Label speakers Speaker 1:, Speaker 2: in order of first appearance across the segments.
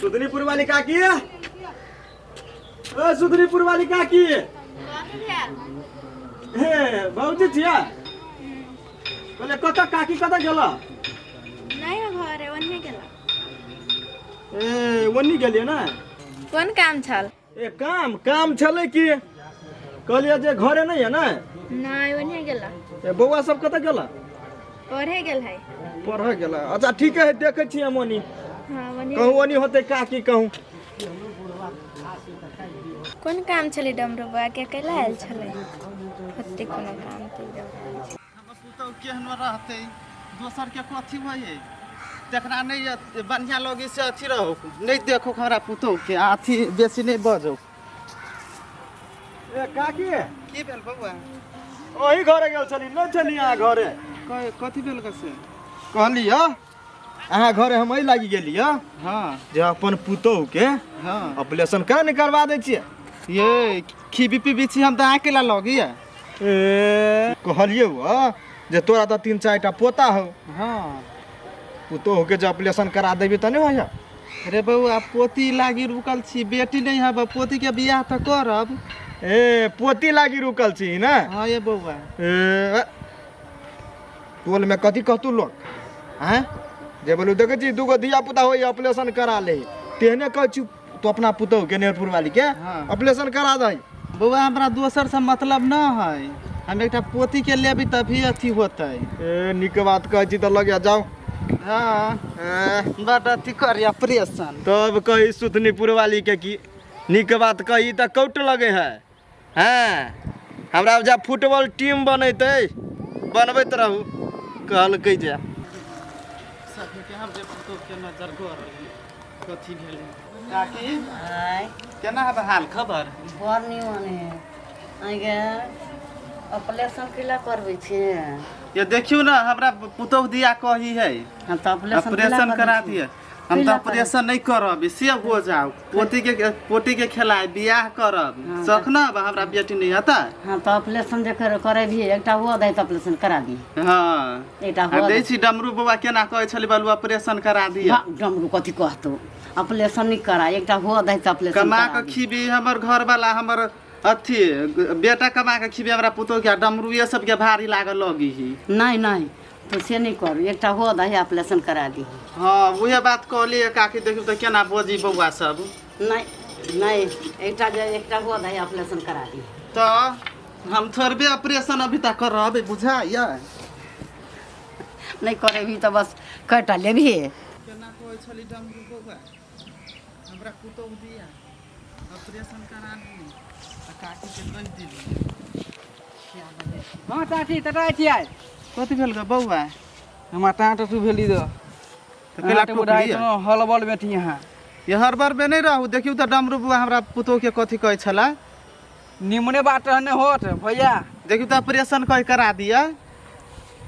Speaker 1: सुधनीपुर वाली काकी, ओ सुधनीपुर वाली काकी। हे भौजी छियै? कहले कतऽ काकी, कतऽ गेल?
Speaker 2: नहीं हो, घरे ओन्हे गेला।
Speaker 1: ए, ओन्नी गेलियै ने।
Speaker 2: कोन काम छल?
Speaker 1: ए, काम काम छलै कि कहलियै जे घरे नहि है ने।
Speaker 2: नहीं, ओन्हे गेला।
Speaker 1: ए, बौआ सब कतऽ गेला?
Speaker 2: पढ़े गेल है।
Speaker 1: पढ़ऽ गेला। अच्छा ठीक है, देखै छियै हम ओनी।
Speaker 2: हाँ, ओन्हे।
Speaker 1: कहूँ ओनी होतै काकी, कहूँ।
Speaker 2: कोन काम छलै डमरू बौआ के? कैला आयल छलै? होतै कोनो काम तऽ।
Speaker 3: हमर पुतहु केहनो रहतै, दोसरके कथी होइ? तकरा नहि बढ़िआँ लगै से अथी रहो, नहि देखो हमरा पुतहुके अथी, बेसी नहि बजौ।
Speaker 1: ए काकी।
Speaker 3: की भेल बौआ?
Speaker 1: ओही घरे गेल छली, नहि छली अहाँ घरे।
Speaker 3: कथी भेल से?
Speaker 1: कहली हँ, अहाँ घरे हम एहि लागि गेली हँ जे अपन पुतोहु के ऑपरेशन कर नहि करवा दै छियै।
Speaker 3: ये खीबी पीबी छी हम तऽ अकेला लगिया।
Speaker 1: ए, कहलियै हँ जे तोरा तऽ तीन चारि टा पोता हौ। पुतोहु के जे ऑपरेशन करा देबी तऽ नहि होइया?
Speaker 3: रे बौआ, पोती लागी रुकल छी, बेटी नहि हब, पोती के बियाह तऽ करब।
Speaker 1: ए, पोती लागी रुकल छी ने?
Speaker 3: हाँ ये बौआ।
Speaker 1: ए, टोल में कथी कहतू लोग? आँय जे बोलू, देखै छी दूगो धिया पुता होइए, ऑपरेशन करा ले। तेहने कहै छी तू अपना पुतोहु के, नेरपुर वाली के ऑपरेशन करा दही।
Speaker 3: बौआ, हमरा दोसर से मतलब न है, हम एकटा पोती के लेबी तभी अथी होतै।
Speaker 1: ए, नीक बात कहै छी तऽ लग जाउ।
Speaker 3: हाँ, बड अथी करी ऑपरेशन।
Speaker 1: तब कही सुथनीपुर वाली के की नीक बात कही तऽ कौट लगे है। हाँ, हमरा जा फुटबॉल टीम बनेतै, बनबैत रहू कहलकै जे।
Speaker 3: सबके हम जे पुतोह के नजर गड़ कथी भेलै काकी?
Speaker 4: आय।
Speaker 3: केना हब हाल खबर?
Speaker 4: बड़ निमन है। अहाँके ऑपरेशन केला करबै छियै?
Speaker 3: ये देखियौ ने, हमरा पुतोह दिया कही है।
Speaker 4: हम तऽ ऑपरेशन केला
Speaker 3: ऑपरेशन
Speaker 4: करबै
Speaker 3: करा
Speaker 4: छियै?
Speaker 3: दिए। हम तऽ
Speaker 4: केला
Speaker 3: ऑपरेशन नहि करब, से हो जाओ, पोती के पोती के खेलाय बियाह करब शख न अब, हमरा बेटी नहीं हता।
Speaker 4: हँ, तऽ ऑपरेशन जे करेबही, एकटा हुअ दै तऽ ऑपरेशन करा दी। एकटा
Speaker 3: आ
Speaker 4: हुअ
Speaker 3: दै छी डमरू बौआ केना कहै छलै, बलु ऑपरेशन करा दिअ।
Speaker 4: डमरू कथी कहतौ? ऑपरेशन नहि करा, एकटा हुअ दै तऽ ऑपरेशन
Speaker 3: कमा
Speaker 4: करा
Speaker 3: कऽ
Speaker 4: दी।
Speaker 3: खीबी हमर घर वाला, हमर अथी बेटा कमा कऽ खीबी हमरा पुतोह के, आ डमरुए सबके भारी लागल लगी ही।
Speaker 4: नहि नहि, तू से नहि कर, एकटा हुअ दही, ऑपरेशन करा दी।
Speaker 3: हाँ, उहे बात कहलियै काकी, देखियौ तऽ केना बजी बौआ सब।
Speaker 4: नहि नहि, एकटा जे एकटा हुअ दही, ऑपरेशन करा दी।
Speaker 3: तऽ हम थोड़बे ऑपरेशन अभी तक करबै, बुझाइया?
Speaker 4: नहि करेबही तऽ बस कयटा लेबही?
Speaker 3: केना कहै छली डमरू बौआ, हमरा पुतोह दिया ऑपरेशन करा दी, आ काकी के कहि दिली।
Speaker 5: हाँ चाची, तटा छियै।
Speaker 3: कथी भेल गे बौआ?
Speaker 5: हमरा टाँट टू भेली दो।
Speaker 3: तऽ केला टोकली?
Speaker 5: हलबल बेटी यहाँ।
Speaker 3: ये हर बार में नहीं रहू। देखियौ तऽ डमरू बौआ हमरा पुतोह के कथी कहै छला।
Speaker 5: निमने बात रहने होत भैया।
Speaker 3: देखियौ तऽ ऑपरेशन कहि करा दिअ।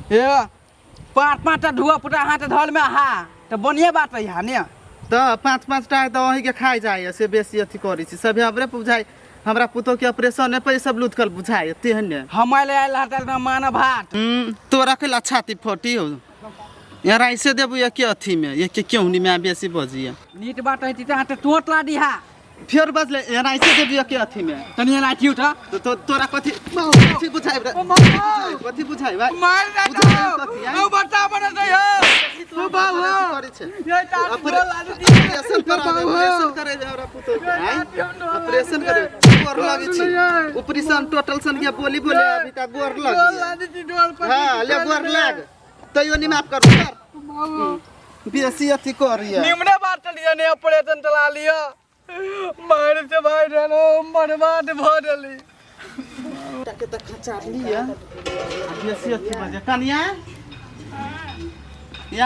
Speaker 5: ए, पाँच पाँचटा ढुआ पुटा हाथ धल में हा तऽ बढ़िया बात है यहाँ ने।
Speaker 3: तऽ पाँच पाँच टा तऽ अहीँके खाइ जाइए, से बेसी अथी करै छी सभे हमरे बुझाइ, हमरा पुतोह के ऑपरेशन पे सब लुधकल बुझाइ तेहने।
Speaker 5: हम आयल आयल हटल मान भात।
Speaker 3: तोरा कैला छाती फटी हो? यार, ऐसे देबू या के अथी में ये के केहुनी में बेसी बजिए।
Speaker 5: नीट बात है त हाथ टोट ला दिहा।
Speaker 3: फेर बजले, यार, ऐसे देबू या के अथी में।
Speaker 5: तनी लाठी उठा।
Speaker 3: तो तोरा कथी कथी बुझाइ रे? कथी बुझाइ भाइ?
Speaker 5: मार दे।
Speaker 3: बुझाइ कथी, आँय?
Speaker 5: ओ बच्चा बने छै हो, ओ बाबू।
Speaker 3: करै छै।
Speaker 5: ये चाची
Speaker 3: ऑपरेशन करा दे, ऑपरेशन करे दे हमरा पुतोह के, आँय? ऑपरेशन करे गोर लगै छी, ऊपरी सन टोटल सन के बोली बोले अभी तक गोर लग। हाँ, ले गोर लाग, तैयो नहीं माफ कर कर बेसी अथी करिए।
Speaker 5: निमने बात चलिए ने, ऑपरेशन चला लियो, मार से भाई रहलो बर्बाद भ गेली।
Speaker 3: के तऽ खचा लिअ, बेसी अथी बजे। कनिया,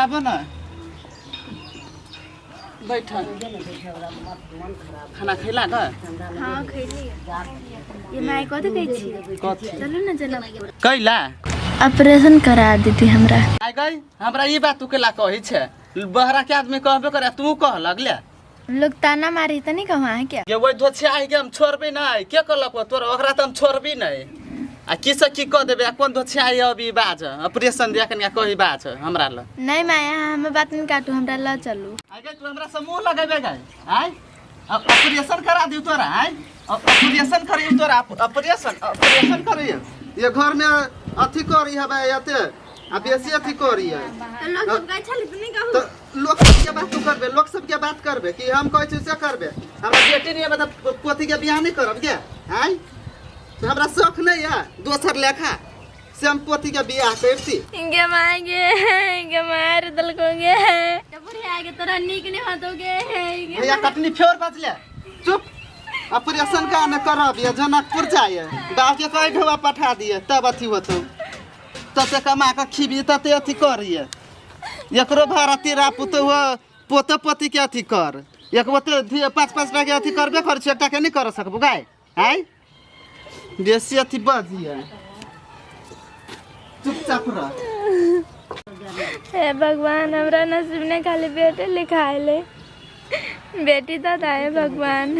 Speaker 3: आबऽ ने, बैठ। खाना खैला ग?
Speaker 2: हाँ, खैली। ये माय, कथी कहै छी?
Speaker 3: कथी?
Speaker 2: चलू ने जनकपुर।
Speaker 3: कैला?
Speaker 2: ऑपरेशन करा देती हमरा।
Speaker 3: आइ गई, हमरा ई बात तू केला कहै छै? बहरा के आदमी कहबे करे, तू कह लगले।
Speaker 2: लोग ताना मारी त नहीं कहूँ अहाँ के।
Speaker 3: ये वही धोछे आई के हम छोड़बे नहीं। के कहलक तोरा? ओकरा तऽ हम छोड़बी नहीं। आ की से की कऽ देबै आ कोन धोछिया अभी बाज ऑपरेशन दिया कनिया कही बाज हमरा लग।
Speaker 2: नहीं माय, अहाँ हमर बात नहीं काटू, हमरा लऽ चलू।
Speaker 3: आइ गे, तू हमरा से मुँह लगेबे गए? आइ ऑपरेशन करा दियौ तोरा। आइ ऑपरेशन करियौ तोरा, ऑपरेशन ऑपरेशन करियौ। ये घर में अथी करी हबे एते आ बेसी अथी करी है।
Speaker 2: लोग सब कहै छलै तऽ नहि कहू।
Speaker 3: तो लोक सबके बात तू करबे, लोक सबके बात करबे कि हम कहै छी से करबे? हमरा बेटी नहीं है मतलब पोती के बियाह नहीं करब गे? आइ तो हमरा शौक नहीं है दोसर लेखा से हम पोती के बियाह करती।
Speaker 2: गे my गे, गे मार देलको गे। बुढ़िया गे, तोरा नीक नहीं होतो गे।
Speaker 3: भैया कटनी फेर बजले, चुप। ऑपरेशन का न करब ये जनकपुर जाए बाप के कई ढोआ पठा दिए तब अथी होतो। तते कमा के खीबी तते अथी करिए। एकरो भाड़ा तेरा पुतोह पोतो पोती के अथी कर। एक ओते पाँच पाँच टा के अथी करबे कर छी, एकटा के नहीं कर सकबो गाय। आय बेसी अथी बजिए, चुपचाप रह।
Speaker 2: हे भगवान, हमरा नसीब ने खाली बेटे लिखाइले, बेटी तो दाए भगवान।